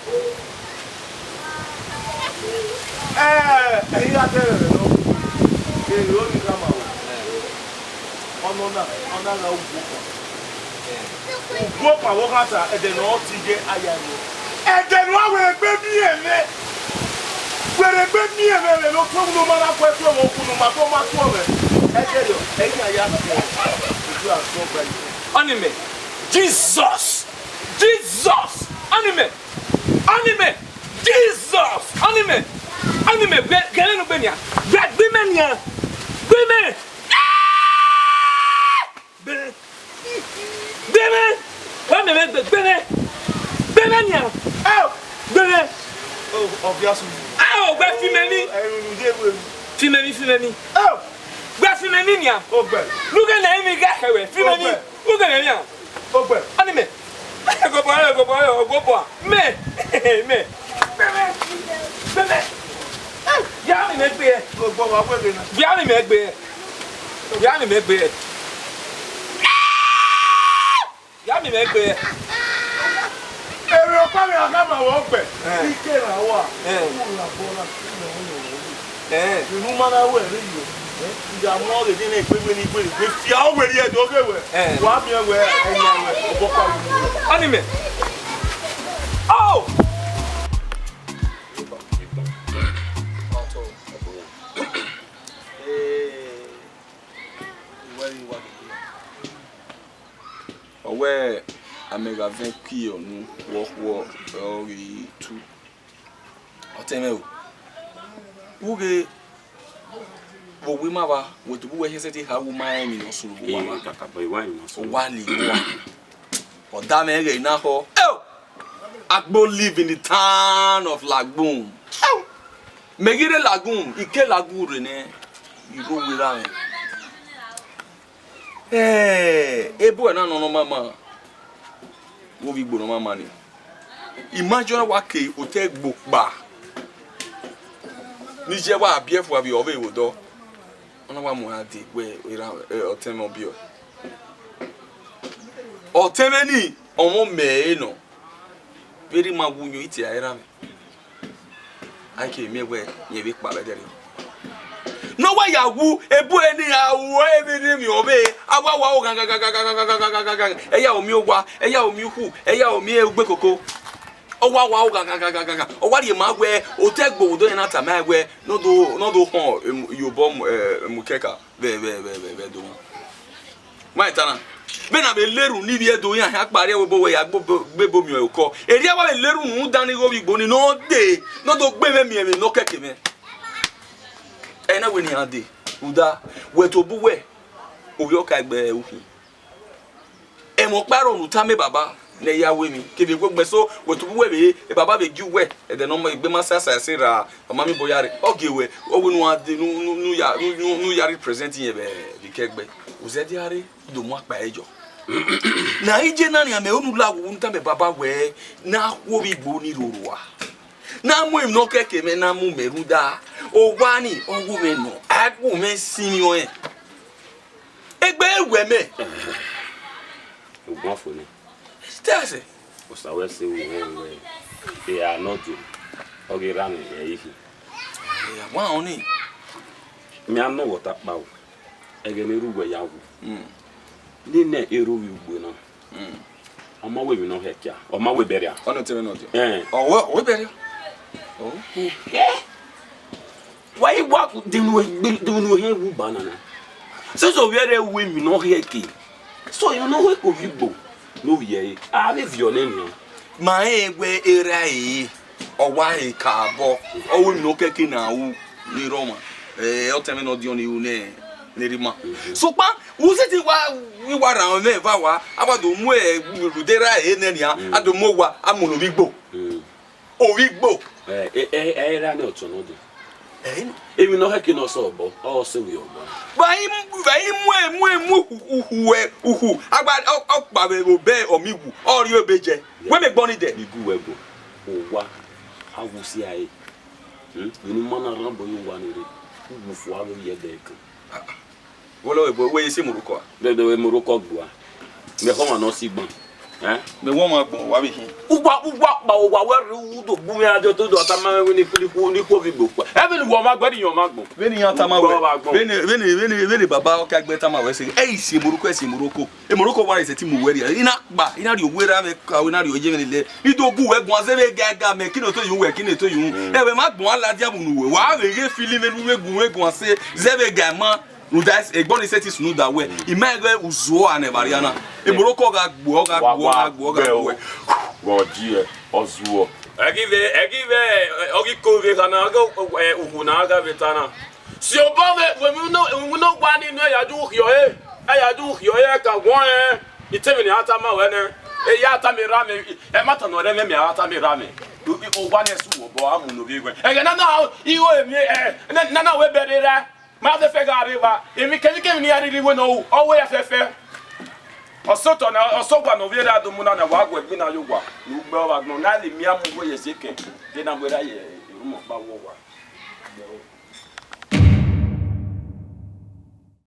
Ẹ, ẹ i gha dẹrẹ rẹ nọ. Ẹ, ẹ i gha ma o. Ọnọna, ọna gha ugbo kpa. Ugbo kpa vbe ọ gha ta, ẹdẹ ne ọ ti ye aya ẹre. Ẹdẹ ne uwa wẹ egbe miẹn mwẹ. Wẹ Ẹre egbe miẹn mwẹ vbe ne ọ tuẹ unu ma na kue tuẹ vbe okunu ma do ma tuọ mwẹ. Ẹgẹrriọ, ẹ i na ya tuẹ. Edu a tuọ gba yi. Ọni mẹ, Jesus! Jesus! Ọni mẹ! Ọni mẹ! Jesus! Ọni mẹ! Ọni mẹ! Gẹ-, gẹrẹ ne u gbe nian! Gbe, gbe mẹ nian! Gbe mẹ! Gbe mẹ! Gbe mẹ! Wa mẹ mẹ gbe, gbe mẹ! Gbe mẹ nian! Au! Gbe mẹ! Oh, obvious. Au, gbe fi mẹ ni! Ẹrun ni de we. Fi mẹ ni, fi mẹ ni! Au! Gbe fi mẹ ni nian! Ogbẹ. Lu ghe ne mi gha khẹ wẹ, fi mẹ ni! Ogbẹ. Lu ghe ne nian! Ogbẹ. Ọni mẹ. Ẹgobọ, ẹgobọ, ẹgobọ. Mẹ. Mẹ. Mẹ, mẹ. Mẹ, mẹ. Ya mi mẹ gbe. Ogbọ wa wẹ ghe na. Ya mi mẹ gbe. Ya mi mẹ gbe. Ya mi mẹ gbe. Èrè ọkọ mi àgá mà wọ gbẹ. Eh. Ike ra wa. Eh. Wọ́n là bọ́ la. Eh. Inu ma na wẹ rẹ yo. Eh. Ìyá mọ rẹ ní ẹgbẹ́ wẹ ní ìgbẹ́ rẹ. Fi àwọn wẹ̀rẹ̀ ẹ̀dọ́ gẹ̀ wẹ̀. Eh. Wà á mi ẹ̀ wẹ̀ ẹ̀yà wẹ̀ ọ̀bọ̀kọ̀ wẹ̀. Ọni mẹ. Oh! Ọ wẹ amẹ gha vẹn kie ọnu vbe ọkhuọ, ọ ghi tu. Ọtẹn mwẹ o, u ghe vbe owa ima vba, wẹ tobọ uwẹ khian sẹtin ha, u ma rẹn emwi ne ọ sunu vbe owa ima. Ee, kaka bọ, I wa emwi ne ọ sunu. Owa li owa. Ọ da mwẹ ghẹ na họ. Eo! Agbo live in the town of Lagun. Eo! Mẹ ghi rre Lagun, I ke Lagun rre nẹ, I rre owa erha mwẹ. Eh, ebo ẹre na nọ ne ọ ma ma, vbe ovbi Igbo ne ọ ma ma ni. Imagine wa ke otọ ẹgbo kpa, ne iye wa biẹ fua vbe ọvbehe vbe odọ, ọ na wa mu ra dee wẹ erha, eh, ọtẹn mwẹ ọ biẹ ọe. Ọtẹn mwẹ ni, ọmọ mẹ ẹre nọ, vberriọ ima wu uyọn, I tie ẹre erha mwẹ. A i ke miẹn wẹ rẹn vbe kpa vbe ẹdẹrriọ. Ne ọ wa ya wu ebu ẹre ni, a ru ẹre vbe ne emwi ọvbehe, a wa wa oghangan, ẹya ọ miẹn owa, ẹya ọ miẹn ukhu, ẹya ọ miẹn ugbekoko. Ọ wa wa oghangan, ọ wa rhie ma wẹ otọ ẹgbo vbe odọ ẹre na tama ẹn wẹ ne ọ do, ne ọ do khọn, em, iyobọ, em, eh, emukẹka vbe, vbe, vbe, vbe, vbe do. Ma ta na, vbene a vbe lerre unu ivbi Ẹdo, iran hia kpa rrie ẹvbo wẹ ya gbe ebo miẹn okọ. Erriọ wa vbe lerre unu rhunmwuda ne igho vbe Igbo ni ne ọ dee, ne ọ do gbe mwẹ miẹn emwi ne ọ kẹke mwẹ. Ẹ i na wẹ ne iran dee, rhunmwuda wẹ tobọ uwẹ, ovbi ọka gbe ukhin. Ẹmwẹ ọkpa rrọọ ne u tama baba ne ẹ ya ru emwi, kevbe wẹ gbẹn so, wẹ tobọ uwẹ vbe, baba vbe gie uwẹ, ẹdẹ ne ọ ma egbe ma sasa ẹse ra, ọ ma miẹn obọ ya rre, ọ gie wẹ, ọ wẹ ne uwa dee, ne u, ne u, ne u ya, ne u, ne u, ne u ya represent irẹn vbe, vbe ikẹgbẹ. U zẹdẹ a rre, u do mu akpa ẹre yọ. Ne a i je na rian mẹ, unu la wu, ne u tama baba wẹ, ne a khu ovbi Igbo ni roro a. Ne a mu emwi ne ọ kẹke mwẹ, ne a mu mẹ rhunmwuda, owa ni, ọ wu mwẹ nọ, a gu mwẹ sinmwi ọnrẹn. Egbe wẹ mẹ. Ugbẹn fo nẹ. Tẹsẹ. Osa wẹ sẹ vbe wẹ, e a nọ dee, ọ ghi ra mwẹ ẹ i khin. Ẹ wa họn ni. Mẹ a nọ wẹ ọta kpa o. Ẹghẹ ne erha uwẹ ya wu. Mm. Ne nẹ erha ovbi Igbo na. Mm. Ọ ma wẹ emwi ne ọ hẹ kia, ọ ma wẹ bẹrriẹ. Ọ nọ tẹmwẹ nọ dia. Ẹn. Ọ wẹ, ọ wẹ bẹrriẹ. Ọ. Wa i wa dinu egbe, dinu he wu banana. Sẹsẹ ovbi ẹre wu emwi ne ọ hẹ ke. So emwi ne ọ hẹ ke ovbi Igbo ne ovbi ẹre. A vbe viọ nẹ nian. Ma rẹn wẹ erha ẹre, ọ wa he ka obọ, ọ wẹ emwi ne ọ kẹke na ru ni rre ọmwa. Eh, ọtẹn mwẹ ne ọ diọn ni ru nẹ, ne erha ima. Mhm. Sokpan, u sẹtin wa, i wa rhan mwẹ eva wa, a wa do mu, eh, rhunmwuda erha ẹre nẹ nian, a do mu owa, a mu ne ovbi Igbo. Mm. Ovbi Igbo. Eh, eh, eh, eh, erha nẹ ọtẹn nọ dee. Eh, emwi ne ọ hẹ ke ne ọ sẹ obọ, ọ sẹ ovbi obọ. Vbe i mu, vbe i mu, mu, mu, uhu, uhu, eh, uhu, a gba, ọ, ọ kpa vbe obẹ ọ miẹn iwu, ọ rhie obọ jẹ. Wẹ mẹ gbọ ni dẹ. Igu wẹ go, owa, a wu si a re. Hmm? Vbene u ma na rhan obọ ye owa ni rre, u wu fua vbe ovbi ẹdẹ kan. Vbọlọ vbe wẹ ye si emurukọ a? Dẹdẹ, emurukọ gbua. Mẹ khọ ọmwa ne ọ si gban. Ẹ? Mẹ wẹ ọmwa agbọn, wa vbe hin. Uwa, uwa kpa, uwa wẹ rre u do bu mwẹ adio, to do tama mwẹ wẹ ne ikhu, ne ikhu ovbi gbe okpa. Ẹ vbene uwa ọmwa agbọn, ẹre iran ọmwa agbọn. Vbene iran tama wẹ, uwa ọmwa agbọn. Vbene, vbene, vbene, vbene baba ọka gbe tama wẹ sẹ, ẹ i si Morocco, ẹ si Morocco. E Morocco wa rre sẹtin mu wẹ rria. I na kpa, I na rhie owa erha mwẹ ka, I na rhie oye mwẹ lele. I do gu wẹ guan zẹ vbe ga ga mẹ, kine to yu wẹ, kine to yu. Mm. Ẹ wẹ ma gbọn ladian vbe unu wẹ. Wa vbe ghe fili mwẹ, ne u vbe gu mwẹ guan sẹ, zẹ vbe ga ma. Rhunmwuda egbọ ni sẹtin sunu da wẹ, I ma ghe uzuọ a nẹ vbe arria na. E Morocco gha gbuẹ, ọ gha gbuẹ, ọ gha gbuẹ, ọ gha gbuẹ. Gọdiẹ, ọ zuọ. Ẹgivẹ, ẹgivẹ, ọ ghi ko vbe kha na, ọ ghe, ẹ, uhu na gha vbe ta na. Si obọ vbe, vbe unu, unu wa ni nu, ẹ ya du khiọ ẹre, ẹ ya du khiọ ẹre, ẹ ka wọn ẹn. I te emwi ne a tama wẹ nẹ, ẹ ya tama erha mwẹ, ẹ ma tama ọre mwẹ, mẹ a tama erha mwẹ. Owa ne ẹ su obọ, a mu ne ovbi wẹ. Ẹghẹ nana, igho emwi, ẹ, nana wẹ bẹrẹ ra. Ma fẹfẹ gha rre evba, emwi kemwikemwi ne iran rhirhi wẹ ne ọ ru, ọ wẹ ya fẹfẹ. Ọ sẹ otọ na, ọ sẹ ọgua ne ovbi erha do mu na, ne wa gu ẹgbin na ye owa, ne u gbe ọmwa agbọn, na lele imian mu wẹ ye zẹ kẹ, de na wẹ ra ye erhunmwu ọkpa wẹ owa.